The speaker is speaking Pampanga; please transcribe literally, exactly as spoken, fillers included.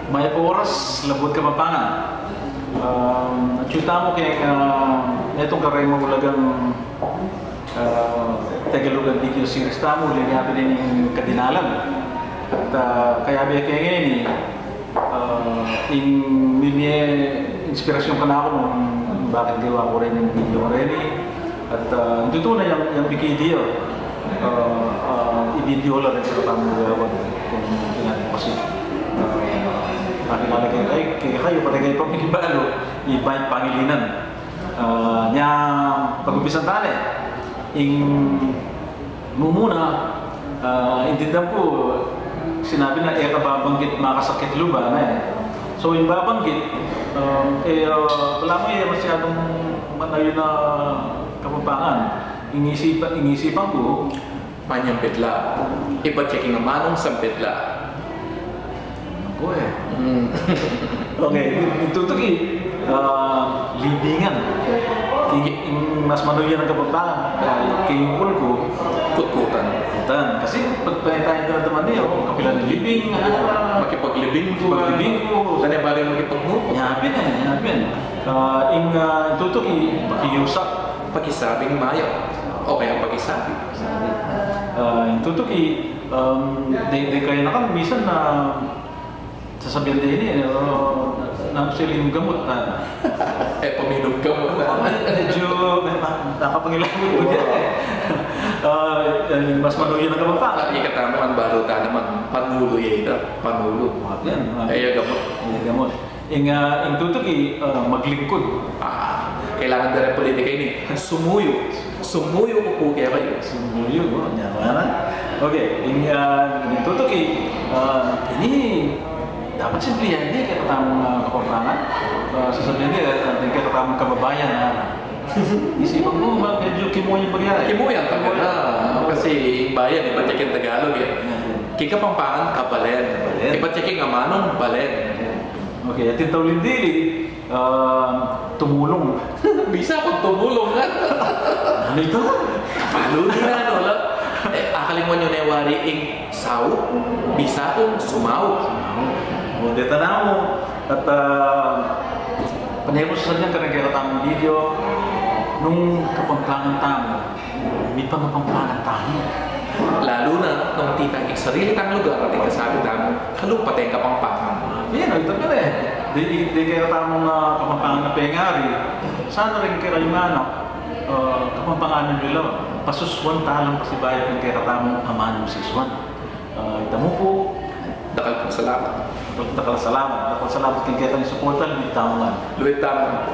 Mayap a oras, Labuad Kapampangan. Um, atyu tamu keng, ah, netung kareng maulagang, ah, Tegalugan video series tamu, uling yapin ing kadinalan. At, ah, kayabe ke ngeni, ah, ing mimie inspirasyon kanaku nung bakit gawa ku reni ing video reni. At, ah, ing tutu na yang, yang bikidi, ah, ah, i-video la reng kekatamung gagawan kung pinaling pasi. Ah, pakilala ke, ay, kekayu, pati kekayu pang minibalu, iba ing pangilinan. Ah, nya, pag-umpisan tane, ing mumuna, ah, intindian ku, sinabi na, e ka babanggit makasakit lub, ne. So, ing babanggit, um, e, ah, balamu e masyadung manayun a Kapampangan. Ing isipan, ing isipan ku, manyambit la. Ibat ya king amanung sambit la. Naku e. Mm. Okay, ing tutuki, ah, libingan. Ing, ing mas manayun a Kapampangan, ah, king ukul ku, kutkutan. Kutkutan. Kasi pag pangitain ku naman, o, kapilan ing libing, ah, makipaglibing ku, makipaglibing ku. Dane bale makipagnuku. Yapin e, yapin. Ah, ing, ah, tutuki, pakiusap. Pakisabing mayap. O kaya pakisabi. Ah, ing tutuki, um, de, de kaya na kami, minsan na sasabian de ini, o, nanu siling gamut na. E, paminum gamut na. O, medyo, me-, ma-, nakapangilabot ku diyan e. Ah, e, mas manayun a Kapampangan. Ikatamu, balu ta naman, panulu ya ita, panulu. Yan, ah. E, ya gamut. E, ya gamut. Ing, ah, ing tutuki, ah, maglingkud. Ah, kailangan da ring politika ini. Sumuyu. Sumuyu ku pu kekayu. Sumuyu, o, nyaman a. Okay, ing, ah, ing tutuki, ah, ini, dapat simple yan, ini kekatamung, ah, Kapampangan. Ah, sasabian de, ah, kekatamung kababayan, ah. Isipan ku, ma-, medyo kimuyan bagya e. Kimuyan talaga. Kasi bayan, ibat ya king Tagalog e. Yan, yan. King Kapampangan, kabalen. Kabalen. Ibat ya king amanung, balen. Okay, atin tauling dili, ah, tumulung. Bisa kung tumulung, ha? Nanu ita? Kapalu ne, nanu, la? E, akalingwan yu ne wari ing saup, bisa kung sumaup. O, deta namu. At, ah, pane ku sasabian kareng kekatamung video, nung Kapampangan tamu, mipangapampangan tamu. Lalu na nung atin tang sarili tang lugar, atin kasabi tamu, kalupa teng Kapampangan. Yan, o, ita pala e. Di, di kekatamung, ah, Kapampangan a pengari. Sana rin kekayu ngan, ah, Kapampanganan yu la, pasusuan ta lang pasibayu king kekatamung amanung sisuan. Ah, ita mu pu. Dakal pung salamat. Dakal, dakal a salamat. Dakal a salamat king kekayung suporta, luid tamu ngan. Luid tamu ngan.